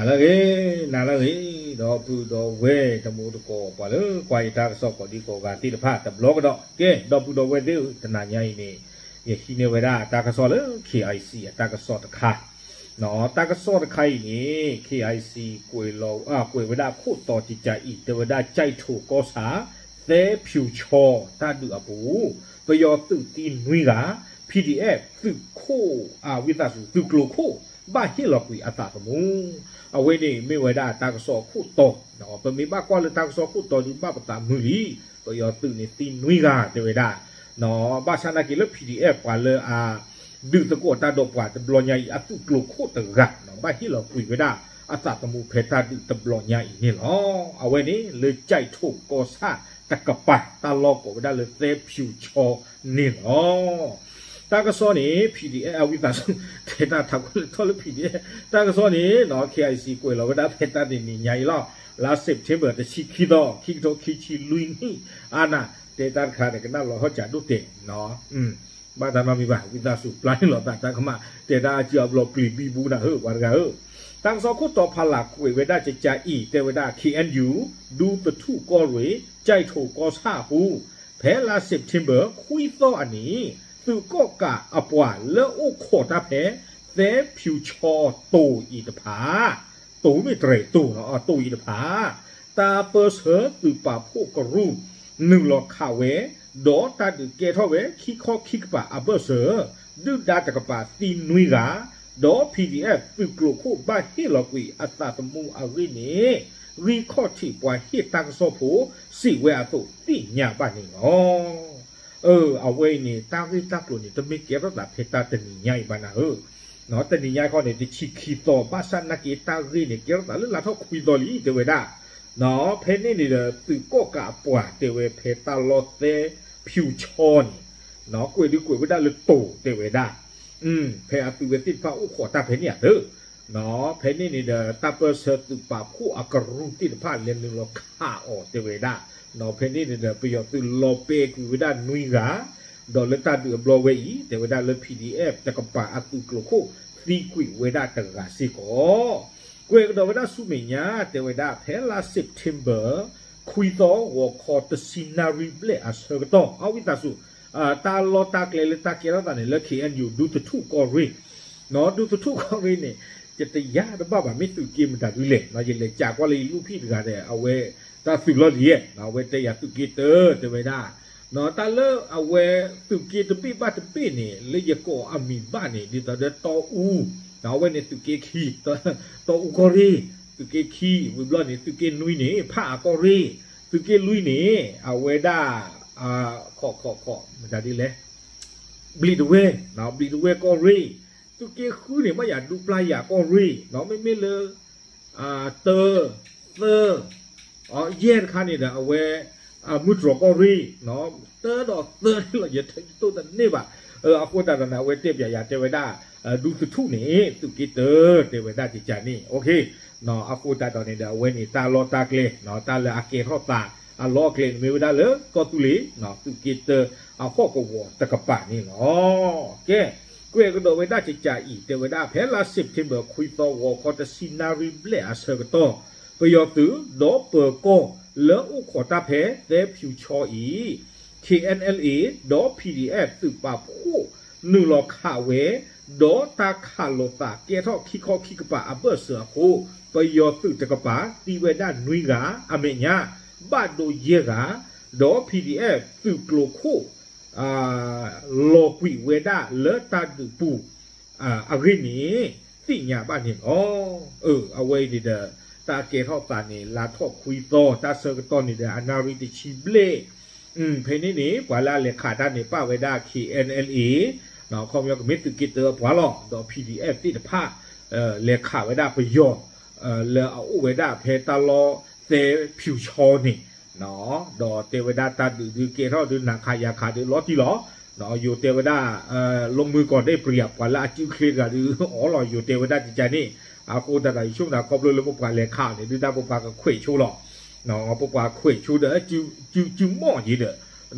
လၢအဂ့ၤ နၤလၢအဂ့ၤ ဒီပုၢ်ဒီဝဲၢ်တံၤသကိး ပှၤလၢကွၢ်ယတၢ်ကစီၣ်ကိးဒံကိးဂၤသ့ၣ်တဖၣ်တဘျီကဒီး ကဲ ဒီပုၢ်ဒီဝဲၢ်သ့ၣ်ဧၢ တနၤညါအံၤန့ၣ် ယဟံးန့ၢ်ဝဲဒၣ်တၢ်ကစီၣ်လၢ KIC အတၢ်ကစီၣ်တခါ တၢ်ကစီၣ်တခါအံၤန့ၣ် KIC ကွဲးလီၤ ကွဲးဝဲဒၣ်ခိၣ်တီၤကကးအံၤ တဲဝဲဒၣ် ကၠဲးထိၣ်ကီၢ်ဆၣ် သဲဖၠူၤဆီတၢ်ဒုးအပူၤ ပယီၤသုးသံနွံဂၤ PDF သုးခိၣ် အဝံသးစူၤ သုးကျိၤခိၣ် ဘၣ်ဟ့ၣ်လီၤကွံာ်အသးသမူ အဝဲန့ၣ်မ့ၢ်ဝဲဒၣ်တၢ်ကစီၣ်ခိၣ်တီၤ ပမ့ၢ်ဘၣ်ကွၢ်လၢတၢ်ကစီၣ်ခိၣ်တီၤဒုးဘၣ်ပသးမုာ်လံ ပယီၤသုးန့ၣ်သံနွံဂၤတဲဝဲဒၣ် ဘၣ်ဆၣ်နာ်က့ၤလၢ PDF ပှၤလၢအ ဒုးသကိးတၢ်ဒီးပှၤတဘျီညါအံၤ အသုးကျိၤခိၣ်တဂၤ ဘၣ်ဟ့ၣ်လီၤကွံာ်ဝဲဒၣ်အသးသမူဖဲတၢ်ဒုးတဘျီညါအံၤန့ၣ်လီၤ. အဝဲန့ၣ်လၢကၠဲးထိၣ်ကီၢ်ဆၣ်တကပၤ တၢ်လီၢ်ကိးဝဲဒၣ်လၢသဲဖၠူၤဆီန့ၣ်လီၤ. တၢ်ကစီၣ်န့ၣ် PDF အဝံသးစူၤ တဲတၢ်ထးခိၣ်လၢထီၣ်လၢ PDF တၢ်ကစီၣ်န့ၣ် KIC ကွဲးလီၤဝဲဒၣ်ဖဲတၢ်တနံၤညါအံၤလီၤ. လါ September တဆံခံသီ ခံကထိခံဆံလွံၢ်နံၣ် အါနၤ တဲတၢ်တခါန့ၣ် ကနၣ်လီၤထီၣ်ကးဒိၣ်တဲာ် ဘၣ်တၢ်နီတမံၤဘၣ် ဝံသးစူၤပျၢ်န့ၢ်လိာ်သးတၢ်ကမၣ် တဲဒၣ်အစုအဘျီပျံၤဘံဘူနၤဧၢ ပှၤတဂၤဧၢ. တၢ်ကစီၣ်ခိၣ်တီၤဖးလၢ်ကွဲးဝဲဒၣ်ကကးအံၤ တဲဝဲဒၣ် KNU ဒူသထူၣ်ကီၢ်ရ့ၣ် ကၠဲးထိၣ်ကီၢ်ဆၣ်အပူၤ ဖဲလါ September ခွံသီအနံၤ သုးကီၣ်ကးအပှၤလၢအိၣ်ခိးတၢ်ဖဲ သဲဖၠူၤဆီတိၤအံၤတဖၣ် တိၤမ့ၢ်တြဲၤတိၤ တိၤအံၤတဖၣ် တၢ်ပၢၢ်ဆၢသုးပာ်ဖှိၣ်ကရူၢ် နုာ်လီၤခးဝဲ ဒီးတၢ်ဒုးကဲထီၣ်ဝဲခံခီခံကပၤအဘၢၣ်စၢၤ ဒုၣ်ဒါတကပၤသံနွံဂၤ ဒီး PDF သုးကျိၤခိၣ်ဘၣ်ဟ့ၣ်လီၤကွံာ်အသးသမူအဂ့ၢ်န့ၣ် ဂံၢ်ခီၣ်ထံးပှၤဟ့ၣ်တၢ်ကစီၣ်ဖိစံးဝဲအသိးသ့ၣ်ညါဘၣ်န့ၣ်လီၤ. အဝဲအံၤန့ၣ် တၢ်ဂ့ၢ်တၢ်ကျိၤန့ၣ် တမ့ၢ်ကဲထီၣ်သးဖဲတၢ်တနံၤညါအံၤဘၣ်နၤဧၢ တနံၤညါခီန့ၣ် တဆံခံသီ ဘၣ်ဆၣ်နာ်က့တၢ်ဂ့ၢ်န့ၣ် ကဲထီၣ်သးလၢလါထီၣ်ခွံသီလံ တဲဝဲဒၣ် ဖဲန့ၣ်န့ၣ်ဒီး သုးကီၣ်ကးအပှၤတဲဝဲဖဲတၢ်လီၢ်သဲဖၠူၤဆီန့ၣ် ကွဲးဒုးကွဲးဝဲဒၣ်လၢတိၤတဲဝဲဒၣ် ဖဲအသုးဝဲသ့ၣ်တဖၣ်အိၣ်ခိးတၢ်ဖဲန့ၣ်အသိး ဖဲန့ၣ်န့ၣ်ဒီး တၢ်ပၢၢ်ဆၢသုးပာ်ဖှိၣ်အကရူၢ်သ့ၣ်တဖၣ်လဲၤနုာ်လီၤခးအီၤတဲဝဲဒၣ် ဖဲန့ၣ်န့ၣ်ဒီး ပယီၤသုးလီၤပဲာ်ကွံာ်ဝဲဒၣ်နွံဂၤ ဒီးလၢတၢ်ဒုးအဘျီဝဲအံၤ တဲဝဲဒၣ်လၢ PDF တကပၤအသုးကျိၤခိၣ်သံကွံာ်ဝဲဒၣ်တဂၤစ့ၢ်ကီး ကွဲးကဒီးဝဲဒၣ်ဆူမဲာ်ညါ တဲဝဲဒၣ်ဖဲလါ September ခွံသီ ဂီၤခီတဆံနၣ်ရံၣ်ဘျဲၣ်အဆၢကတီၢ် အဝံသးစူၤ တၢ်လီၢ်တၢ်ကျဲလၢတၢ်ကဲထီၣ်သးန့ၣ် လၢ KNU ဒူသထူၣ်ကီၢ်ရ့ၣ် ဒူသထူၣ်ကီၢ်ရ့ၣ်န့ၣ် ယတယါတဘၣ်ဘၣ် မ့ၢ်သုးက့မတၤဒုလဲၣ် ယလဲၤကးကွၢ်လၢယလူၢ်ဖံးတဂၤဒီး အဝဲတၢ်သုးလီၢ်လံၤ အဝဲတဲယၤသုးက့တၢတဲဝဲဒၣ် တၢ်လၢအဝဲသုးက့တဘ့ၣ်ဘၣ်တဘ့ၣ်န့ၣ် လၢယကိးအမံၤဘၣ်န့ၣ် ဒ်သိးဒီးတီအူ အဝဲန့ၣ်သုးက့ခံ တီအူကီၢ်ရ့ၣ် သုးက့ခံ ဝံၤဘျီန့ၣ် သုးက့နွံန့ၣ် ဖးအါကီၢ်ရ့ၣ် သုးက့လွံၢ်န့ၣ် အဝဲဒၣ် ခီၣ်ခီၣ်ခီၣ် မတၤဒ်လဲၣ် ဘျံးတဝဲ ဘျံးတဝဲကီၢ်ရ့ၣ် သုးက့ဃုန့ၣ် ဘၣ်ယၤဒူပျၢ်ယၤကီၢ်ရ့ၣ် မ့မ့ၢ်လၢ တၢ သၢ ယဲၢ်တခါန့ၣ်ဒီး အဝဲ မုၢ်တြီၤကီၢ်ရ့ၣ် တၢဒီးသၢန့ၣ်လီၤ ယတိၢ်တန့ၢ်ဘၣ် အဃိသတးဒီးန့ၣ် အဝဲတဲပၠးယၤတဲဝဲဒၣ် ဒူသထူၣ်န့ၣ် သုးက့တၢ တဲဝဲဒၣ်ကကန့ၣ် အဃိသတးဒီးန့ၣ်ဒီး အဝဲန့ၣ်တၢ်လီၢ်တၢ်ကျဲ တၢ်လၢအကဲထီၣ်သး အလီၢ်အကျဲန့ၣ်မ့ၢ်ဝဲဒၣ်လၢကီၢ်သူလ့ၤ သုးက့တၢ အဟီၣ်ကဝီၤတကပၤန့ၣ်လီၤ. ကဲ ကွဲးကဒီးဝဲဒၣ်ကကအံၤ တဲဝဲဒၣ်ဖဲလါ September ခွံသီ ဂီၤခီတဆံနၣ်ရံၣ်ဘျဲၣ်အဆၢကတီၢ် ပယီၤသုး ဒီးပၢၤကီၢ်လၢအိၣ်ခိးတၢ်ဖဲသဲဖၠူၤဆီအံၤ KNLA ဒီး PDF သုးပာ်ဖှိၣ် နုာ်လီၤခးဝဲ ဒီးတၢ်ခးလိာ်သးကဲထီၣ်ခံခီခံကပၤအဘၢၣ်စၢၤအဃိ ပယီၤသုးတကပၤသံဝဲဒၣ်နွံဂၤ အမဲာ်ညါ ဘၣ်ဒိယဲၢ်ဂၤ ဒီး PDF သုးကျိၤခိၣ် လီၤကွံာ်ဝဲဒၣ်လၢတၢ်ဒုးပူၤ အဂ့ၢ်န့ၣ် သ့ၣ်ညါဘၣ်န့ၣ်လီၤ. အဝဲအံၤန့ၣ်ဒီး တၢ်ကဲထီၣ်သးန့ၣ် လါထီၣ်ခွံသီ တၢ်ဆၢကတီၢ်န့ၣ်ဒီး အနၣ်ရံၣ်တဆံဘျဲၣ် ဖဲန့ၣ်န့ၣ် ပှၤလၢအလဲၤခးတၢ်န့ၣ် ပာ်ဝဲဒၣ် KNLA ခီပညီကမ့ၢ်သုးက့တၢအပှၤလီၤ ဒီး PDF သ့ၣ်တဖၣ် လဲၤခးဝဲဒၣ်ပယီၤ လၢအအိၣ်ဝဲဒၣ်ဖဲတၢ်လီၢ်သဲဖၠူၤဆီန့ၣ် ဒီးတဲဝဲဒၣ်တၢ်ဒုးဒုးကဲထီၣ်ဒုးနၤခးယၤခးဒုးလီၤတံၢ်လီၤ. ယိၤတဲဝဲဒၣ် လီၢ်မုၢ်ကီၢ်ဒဲးပြံၤ ပှၤလၢအစုချ့တဂၤဒုးအီၤလီၤ ယိၤတဲဝဲဒၣ်ကကန့ၣ် အဃိသတးဒီး ယဆိကမိၣ်ခီဖျိလၢပပှၤလဲၤခးအီၤန့ၣ် ဒုၣ်ဒါပပှၤကခွဲးဆိလီၤ. ပပှၤခွဲးဆိဒီး စုမီၣ်ယံၤ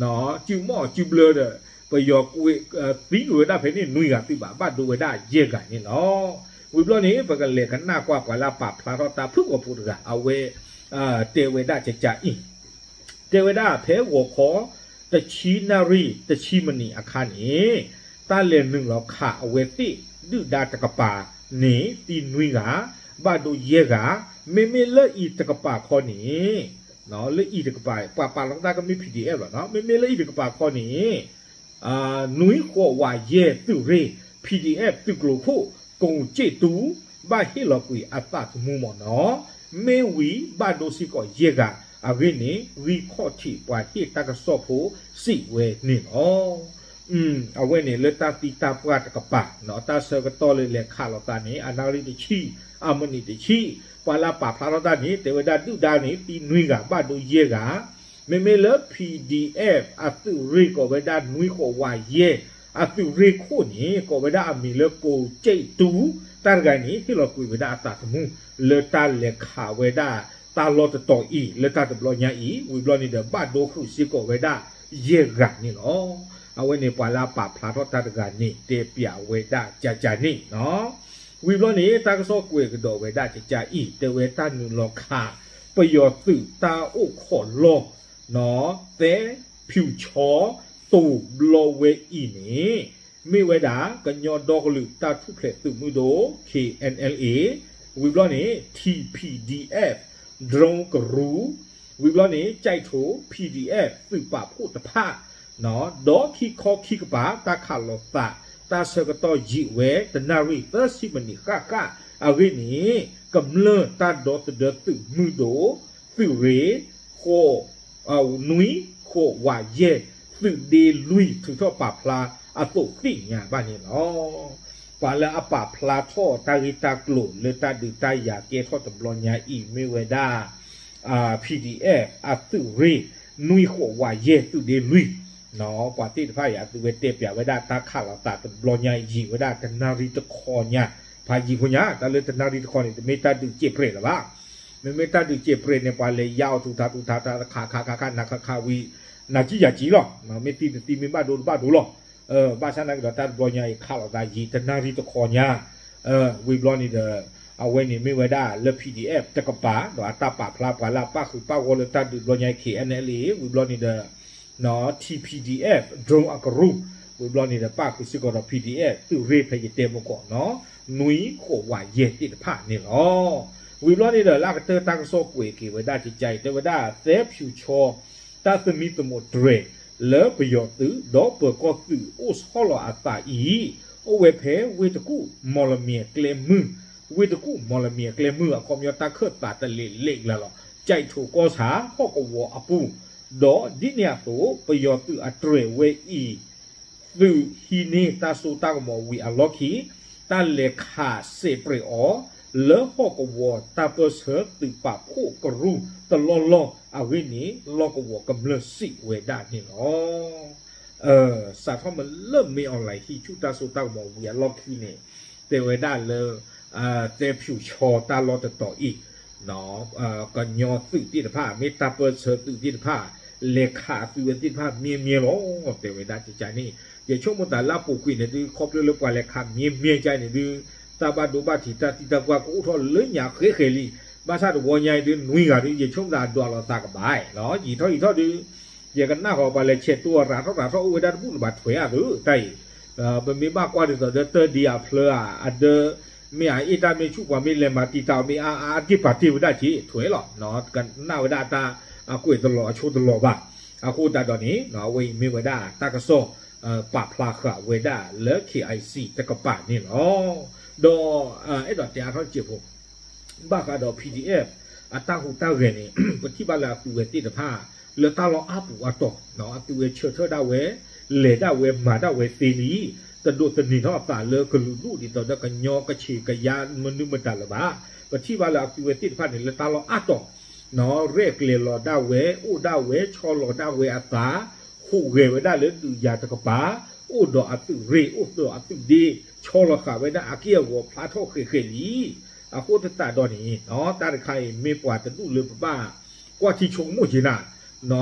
ဒီး စုမီၣ်စုဘျၢဒီး ပယီၤကွံာ် သံကွံာ်ဝဲဒၣ်ဖဲန့ၣ်နွံဂၤသုးဘၣ် ဘၣ်ဒိဝဲဒၣ်ယဲၢ်ဂၤန့ၣ်လီၤ. ဝံၤဘျီန့ၣ် ပကလဲၤကနၣ်ကွၢ်ပှၤလၢအပာ်ဖျါထီၣ်တၢ်ဖုၣ်ကိာ်ဖိတဂၤ အဝဲ တဲဝဲဒၣ်ကကးအံၤ, တဲဝဲဒၣ်ဖဲဂီၤခီ တဆံနၣ်ရံၣ်တဆံမံးနံးအခါန့ၣ် တၢ်လဲၤနုာ်လီၤခးအဝဲသ့ၣ်ဒုၣ်ဒါတကပၤန့ၣ် သံနွံဂၤ, ဘၣ်ဒိယဲၢ်ဂၤ, မ့မ့ၢ်လၢအံၤတကပၤခီန့ၣ် လၢအံၤတကပၤ ပှၤပာ်လီၤတၢ်ကမ့ၢ် P D F လီၤ, မ့မ့ၢ်လၢအံၤတကပၤခီန့ၣ် နွံဃိးဝးယဲၢ်သုးရ့ၣ် P D F သုးကျိၤခိၣ် ကိးကၠ့ၣ်တူ ဘၣ်ဟ့ၣ်လီၤကွံာ်အသးသမူမ့ၢ်နီၤ, မ့ၢ်ဝံၤဘၣ်ဒိစ့ၢ်ကီးယဲၢ်ဂၤ အဂ့ၢ်န့ၣ် ဂံၢ်ခီၣ်ထံးပှၤဟ့ၣ်တၢ်ကစီၣ်ဖိစံးဝဲန့ၣ်လီၤ. အဝဲန့ၣ်လၢတၢ်သံတၢ်ပှၢ်တကပၤ တၢ်ဆၢကတီၢ်လၢလဲၤခးလိာ်သးန့ၣ် အနၣ်ရံၣ်တဆံ အမံးနံးတဆံ, ပှၤလၢအပာ်ဖျါထီၣ်တၢ်န့ၣ် တဲဝဲဒၣ်ဒုၣ်ဒါန့ၣ် သံနွံဂၤ ဘၣ်ဒိယဲၢ်ဂၤ, မ့မ့ၢ်လၢ P D F အသုးရ့ၣ်ကိးဝဲဒၣ်နွံဃိးဝးယဲၢ် အသုးရ့ၣ်ခိၣ်န့ၣ် ကိးဝဲဒၣ်အမံၤလၢကိးကၠ့ၣ်တူ, တၢ်တဂၤန့ၣ် ဟ့ၣ်လီၤကွံာ်ဝဲဒၣ်အသးသမူ လၢတၢ်လဲၤခးဝဲဒၣ်တၢ်လီၢ်တတီၤအံၤ လၢတၢ်တဘျီညါအံၤ, ဝံၤဘျီန့ၣ်ဒီး ဘၣ်ဒိဃုာ်စ့ၢ်ကီးဝဲဒၣ်ယဲၢ်ဂၤန့ၣ်လီၤ. အဝဲန့ၣ်ပှၤလၢအပာ်ဖျါထီၣ်တၢ်တဂၤန့ၣ် တဲပၠးဝဲဒၣ်ကကးန့ၣ် ဝံၤဘျီန့ၣ် တၢ်ကစီၣ်ကွဲးကဒီးဝဲဒၣ်ကကးအံၤ တဲဝဲတၢ်နုာ်လီၤခး ပယီၤသုးတၢ်အိၣ်ခိးလီၢ် သဲဖၠူၣ်ဆီတိၤဘျီဝဲအံၤန့ၣ် မ့ၢ်ဝဲဒၣ် ကညီဒီကလုာ်တၢ်ထူၣ်ဖျဲးသုးမုၢ်ဒိၣ် K N L A, ဝံၤဘျီန့ၣ် T P D F drone ကရူၢ်, ဝံၤဘျီန့ၣ် ကၠဲးထိ P D F သုးပာ်ဖှိၣ်တဖၣ် ဒီးခံခီခံကပၤ တၢ်ခးလိာ်သး တၢ်ဆၢကတီၢ်ယံာ်ဝဲ တနၣ်ရံၣ်သၢဆံမံးနံးဃၣ်ဃၣ် အဂ့ၢ်န့ၣ် ကမျၢၢ်တၢ်ဒီသဒၢသုးမုၢ်ဒိၣ် သုးရ့ၣ် ဃိး နွံ ဃိးဝးယဲၢ် သုးဒ့လွံၢ် ထုးထီၣ်ပာ်ဖျါအသိးသ့ၣ်ညါဘၣ်န့ၣ်လီၤ. ပှၤလၢအပာ်ဖျါထီၣ်တၢ်ဂ့ၢ်တၢ်ကျိၤလၢတၢ်ဒုးတၢ်ယၤကဲထီၣ်တဘျီညါအံၤ မ့ၢ်ဝဲဒၣ် P D F အသုးရ့ၣ် နွံဃိးဝးယဲၢ် သုးဒ့လွံၢ် ပှၤသ့ၣ်တဖၣ်အံၤ အသုဝဲတဲပၠးဝဲဒၣ်တၢ်ခးလိာ်သးတဘျီညါယံာ်ဝဲဒၣ်တနၣ်ရံၣ်တခီညါ, ဖးယံာ်ဖိညါ တၢ်လၢတနၣ်ရံၣ်တခီန့ၣ် တမ့ၢ်တၢ်ဒုးစဲးပြဲးလၢၤဘၣ်. မ့မ့ၢ်တၢ်ဒုးစဲးပြဲးန့ၣ် ပှၤလဲၤယါအီၤထူးထးထူးထး တၢ်ခးခးခးခး နၤခးခးဝံၤ နၤကံယၤကံလီၤ. မ့ၢ်သံတသံ မ့ၢ်ဘၣ်ဒိတဘၣ်ဒိလီၤ. ဘၣ်ဆၣ်နာ်က့ဒီး တၢ်တဘျီညါအံၤ ခးလိာ်သးယံာ်တနၣ်ရံၣ်တခီညါ, ဝံၤဘျီန့ၣ်ဒီး အဝဲန့ၣ်မ့ၢ်ဝဲဒၣ်လၢ P D F တကပၤ ဒီးအတၢ်ပာ်ဖျါပှၤလၢအပၣ်ဃုာ်ပၣ်ဂီၢ်လၢတၢ်ဒုးတဘျီညါအံၤ K N L A ဝံၤဘျီန့ၣ်ဒီး T P D F drone အကရူၢ်, ဝံၤဘျီန့ၣ်ဒီး ပၣ်ဃုာ်စ့ၢ်ကီးဒီး P D F သုးရ့ၣ်ဖဲယတဲမုၢ်ကီးနီၤ, နွံဃိးဝးယဲၢ်သ့ၣ်တဖၣ်န့ၣ်လီၤ. ဝံၤဘျီန့ၣ်ဒီး လၢအကတၢၢ်တၢ်ကစီၣ်ကွဲးက့ၤဝဲဒၣ်ကကါအံၤ တဲဝဲဒၣ်သဲဖၠူၣ်ဆီ တၢ်သမံသမိးတြဲၤ လၢပယီၤသုး ဒီးပၢၤကီၢ်သုးအိၣ်ဆီလီၤအသးအံၤ အိၣ်ဝဲဖဲဝ့ၢ်တကူၣ် မီၣ်လမံၤအကျဲမုၢ်, ဝ့ၢ်တကူၣ် မီၣ်လမံၤအကျဲမုၢ် အခီပညီတၢ်ခၢၣ်သးတလ့ၤလ့ၤလၢလီၤ ကၠဲးထိးကီၢ်ဆၣ် ဟီၣ်ကဝီၤအပူၤ, ဒီးဒ်န့ၣ်အသိး ပယီၤသုးအတြဲၤဝဲအံၤ သုးဟံးန့ၢ်တၢ်စိတၢ်ကမီၤဝံၤအလီၢ်ခံ တၢ်လဲၤခးစဲးပြဲးအီၤ လၢဟီၣ်ကဝီၤတၢ်ပၢၢ်ဆၢသုးပာ်ဖှိၣ်ကရူၢ်တလီၢ်လီၢ်အဂ့ၢ်န့ၣ် လီၢ်ကဝီၤကမျၢၢ်စံးဝဲဒၣ်န့ၣ်လီၤ. စးထီၣ်မ့ၢ်လၢမ့ၢ် online ဟံးဆူၣ်တၢ်စိတၢ်ကမီၤဝံၤအလီၢ်ခံန့ၣ် တဲဝဲဒၣ်လၢ သဲဖၠူၣ်ဆီတၢ်လီၢ်တတီၤအံၤ ကညီသုးသ့ၣ်တဖၣ် မ့ၢ်တၢ်ပၢၢ်ဆၢသုးသ့ၣ်တဖၣ် လဲၤခးအသုးဝဲသ့ၣ်တဖၣ်မ့ၢ်မ့ၢ်လီၤ တဲဝဲဒၣ်ကကါန့ၣ် ယဆိကမိၣ်သးလၢအပူၤကွံာ်န့ၣ်ဒုး ခီဖျိလၢပှၤလဲၤခးမ့ၢ်မ့ၢ်ကါန့ၣ်ဒုး တၢ်ဘၣ်ဒိဘၣ်ထံးတၢ်သံတၢ်ပှၢ်ကအိၣ်ထီၣ်လၢညါဃဲဃဲလံ. ဘၣ်ဆၣ်တဝီညါအံၤဒုး နွံဂၤဒုး ယဆိကမိၣ်သးဒွးလိာ်သးကဘၣ်လီၤ ယံာ်ထီၣ်ယံာ်ထီၣ်ဒုး ယကနၣ်ဃီၤပှၤလဲၤဆဲးတိၢ်ရၤထီၣ်ရၤထီၣ်အိၣ်ဝဲဒၣ်တဘူၣ်လၢၤဘၣ်ထွဲအသိးတၢ်အံၤ ပမ့ၢ်ဘၣ်ကွၢ်ဒ်သိးဒီးတၢ်ဒံးအဖျၢၣ်ဧါ အဒၢ မ့ၢ်အအ့ၣ်တၢ်မ့ၢ်ဆူၣ်ပှၤမ့ၢ်လဲၤမၤတံာ်တာ်မ့ၢ်အါအါအါတ့ၢ်ပာ်တ့ၢ်ဝဲဒၣ်က့ၤထွဲလီၤ. ကနၣ်ဝဲဒၣ်တၢ်အကွဲးတလီၤအဆိတလီၤဘၣ်. အဃိသတးဒီးန့ၣ် အဝဲအံၤမ့ၢ်ဝဲဒၣ်တၢ်ကစီၣ် ပာ်ဖျါဃာ်ဝဲဒၣ်လၢ K I C တကပၤန့ၣ်လီၤ. ဒီးအဲၣ်ဒိးတဲအါထီၣ်စဲးဖိ ဘၣ်ဃးဒီး P D F အတၢ်ဟူးတၢ်ဂဲၤန့ၣ် ပထံၣ်ဘၣ်လၢအသုးဝဲသ့ၣ်တဖၣ် လၢတၢ်လီၢ်အါပူၤအါတီၤ အသုးဝဲဆၢထၢၣ်ဒၣ်ဝဲ လဲၤဒၣ်ဝဲမၤဒၣ်ဝဲသ့လံ တဒိးသန့ၤထီၣ်အသးလၢကလုာ်ဒူၣ်ဒ်သိးဒီးကညီကဆ့ကယါမနုၤမတၤလၢၤဘၣ်. ပထံၣ်ဘၣ်လၢအသုးဝဲသ့ၣ်တဖၣ်န့ၣ် လၢတၢ်လီၢ်အါတီၤ ရဲၣ်ကျဲၤလီၤဒၣ်ဝဲ အိၣ်ဒၣ်ဝဲ ဆီလီၤဒၣ်ဝဲအသး ဟူးဂဲၤဝဲဒၣ်လၢဒုးယၤတကပၤ အိၣ်ဒီးအသုးရ့ၣ် အိၣ်ဒီးအသုးဒ့ ဆီလီၤဃာ်ဝဲဒၣ်အက့ၢ်အဂီၤဖျါထီၣ်ဃဲးဃဲးလံ. အဃိသတးဒီးန့ၣ် တၢ်တခါအံၤ မ့ၢ်ပှၤတဒူၣ်လၢပဘၣ်ကွၢ်ထံဆိကမိၣ်က့ၤနၤ,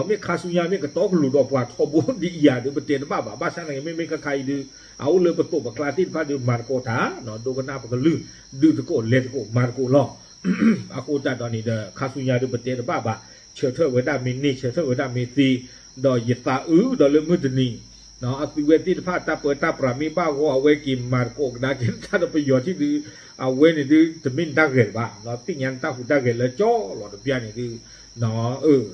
မ့ၢ်ခါဆူညါမ့ၢ်ကတီကလိာ်ဒီးပှၤထီဘိဒ်အံၤဧါဒီး ပတဲတဘၣ်ဘၣ်. ဘၣ်ဆၣ်သနာ်က့ မ့မ့ၢ်ခါခါအံၤဒုး အအိၣ်လၢပသိးပကျါသ့ၣ်တဖၣ်ဒုး မၤသကိးတၢ် ဒိကနၣ်ပကလုၢ် ဒုးသကိးလဲၤသကိးမၤသကိးလီၤ. အဃိသတးဒီးန့ၣ်ဒီး ခါဆူညါဒုး ပတဲတဘၣ်ဘၣ်. ဆၢထၢၣ်ဝဲဒၣ်မ့ၢ်န့ၢ် ဆၢထၢၣ်ဝဲဒၣ်မ့ၢ်သ့, ဒီးယသးအုးဒီးလၢမုၢ်တနံၤ အသုဝဲသ့ၣ်တဖၣ် တၢ်ပၢတၢ်ပြးမ့ၢ်ဘၣ်ဂီၢ် အဝဲက့ၤမၤသကိးကဒါက့ၤတၢ်ဒီးပယီၤထံၣ်ဒုး အဝဲန့ၣ်ဒုး တမ့ၢ်နတၢ်ဂဲၤတဘၣ်, သ့ၣ်ညါနတၢ်ဟူးတၢ်ဂဲၤလၢကၠီလီၤတဘျီန့ၣ်ဒုး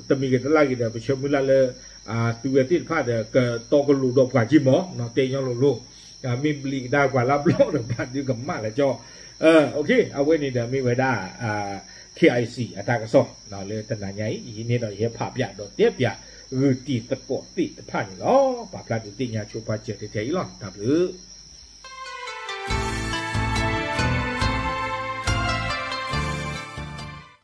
တမံၤဂ့ၤတလၢ်ဂ့ၤဒီး ပဆၢမုၢ်လၢ်လၢ သုဝဲသ့ၣ်တဖၣ်ဒီး ကတီကလိာ်ဒီးပှၤက့မး တဲညီလိၤလိၤ, မ့ၢ်ဘျံးကဒါပှၤလၢဘျီဒီး ဘၣ်ဒုးကမၣ်လၢကၠီ အဝဲန့ၣ်ဒီးမ့ၢ်ဝဲဒၣ် KIC အတၢ်ကစီၣ် လၢတနၤညါအံၤ ယဟံးန့ၢ်ဒီးယဟဲဖးပၠးဒီးတဲပၠး ဂုာ်တံၤသကိးသ့ၣ်တဖၣ်န့ၣ်လီၤ. ပာ်ဖျါဒုးသ့ၣ်ညါဆိပာ်စၢၤထဲထဲအံၤလီၤ. တၢ်ဘျုး